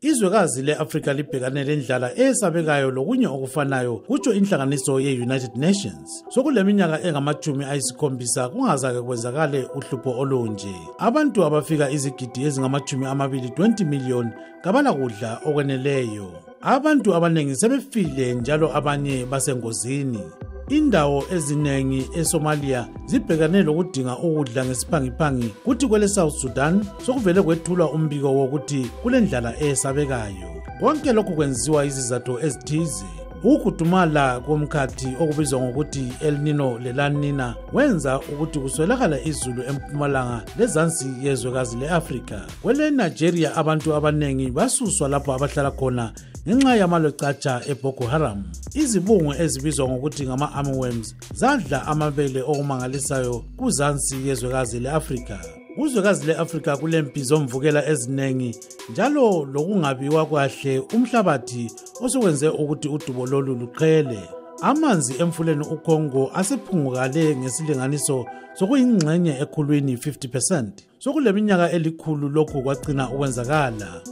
Izwekazi le-Afrika libhekane lendlala esabekayo lokunye okufanayo kutsho inhlanganiso ye-United Nations. Sokuleminyaka engama-70 kungazake kwenzakale uhlupho olunje. Abantu abafika izigidi ezingama-20 million kabala kudla okweneleyo. Abantu abanengi sebefile njalo abanye basengozini. Indawo ezinengi eSomalia zibhekane lokudinga ukudla ngesiphangiphangi kuthi kwele South Sudan sokuvele kwethulwa umbiko wokuthi kulendlala esabekayo. Konke lokhu kwenziwa izizathu ezithize. Ukudumala komkhathi okubizwa ngokuthi El Nino leLa Nina wenza ukuthi kuswelakala izulu empumalanga lezansi yezwekazi le-Afrika. Kwele Nigeria abantu abanengi basuswa lapho abahlala khona ngenxa yamalwecatsha eBoko Haram. Izibungu ezibizwa ngokuthi ngama-armyworms zadla amabele okumangalisayo kuzansi yezwekazi le-Afrika. Kuzwekazi le-Afrika kulempi zomvukela ezinengi njalo lokungabiwa kahle umhlabathi osokwenze ukuthi udubo lolu luqhele. Amanzi emfuleni uKongo asephungukale ngesilinganiso sokuyingxenye ekhulwini 50%. Sokuleminyaka elikhulu lokhu kwagcina ukwenzakala.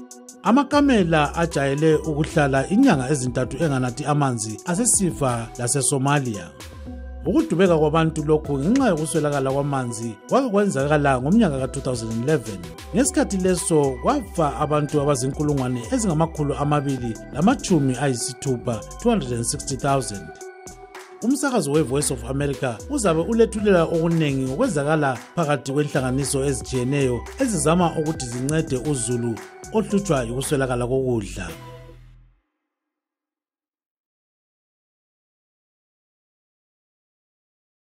Amakamela ajayele ukuhlala inyanga ezintathu enganathi amanzi asesifa laseSomalia. Ukudubeka kwabantu lokhu ngenxa yokuswelakala kwamanzi kwakwenzakala ngomnyaka ka-2011. Ngesikhathi leso kwafa abantu abazinkulungwane ezingama-260,000, 260,000. Umsakazo we-Voice of America uzabe ulethulela okuningi ngokwenzakala phakathi kwenhlanganiso ezijiyeneyo ezizama ukuthi zincede uZulu ohlutshwa yikuswelakala kokudla.